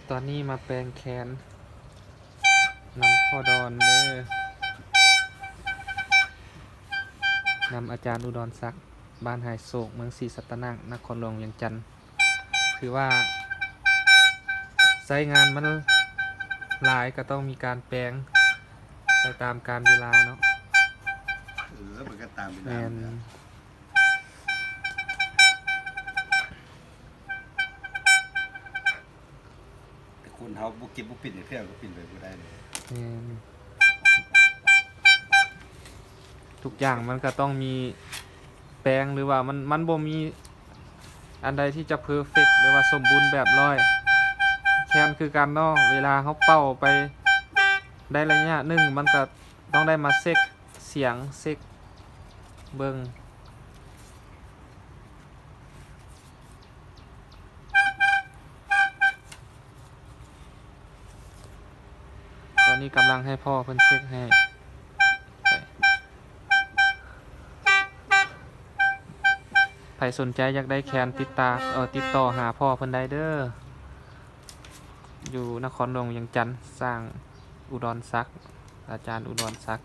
ຕອນນີ້ມາແປງແຂນນຳພໍ່ດອນເດີ ນຳອາຈານອຸດອນສັກ ບ້ານຫາຍໂສກ ເມືອງສີສັດຕະນາກ ນະຄອນຫຼວງວຽງຈັນ. ຖືວ່າໃຊ້ງານມັນຫຼາຍ ກໍຕ້ອງມີການແປງໄປຕາມການເວລາເນາະ. ເອີ ມັນກໍຕາມເວລາ ແມ່ນ ແມ່ນແຫຼະ. ແຕ່ຄົນເຮົາບໍ່ເກັບບໍ່ປິ່ນຈັກເທື່ອກໍປິ່ນໄປບໍ່ໄດ້ເລີຍ. ແມ່ນ ທຸກຢ່າງມັນກໍຕ້ອງມີແປງ ຫຼືວ່າມັນ ມັນບໍ່ມີອັນໃດທີ່ຈະເພີເຟັກ ຫຼືວ່າສົມບູນແບບຮ້ອຍ. ແຄນຄືກັນເນາະ ເວລາເຮົາເປົ່າໄປໄດ້ໄລຍະໜຶ່ງ ມັນກໍຕ້ອງໄດ້ມາເຊັກສຽງ ເຊັກເບິ່ງ. ຕອນນີ້ກຳລັງໃຫ້ພໍ່ເພິ່ນເຊັກໃຫ້. ໃຜສົນໃຈຢາກໄດ້ແຄນ ຕິດຕາມ ເອີ ຕິດຕໍ່ຫາພໍ່ເພິ່ນໄດ້ເດີ ຢູ່ນະຄອນຫຼວງວຽງຈັນ ຊ່າງອຸດອນສັກ ອາຈານອຸດອນສັກ.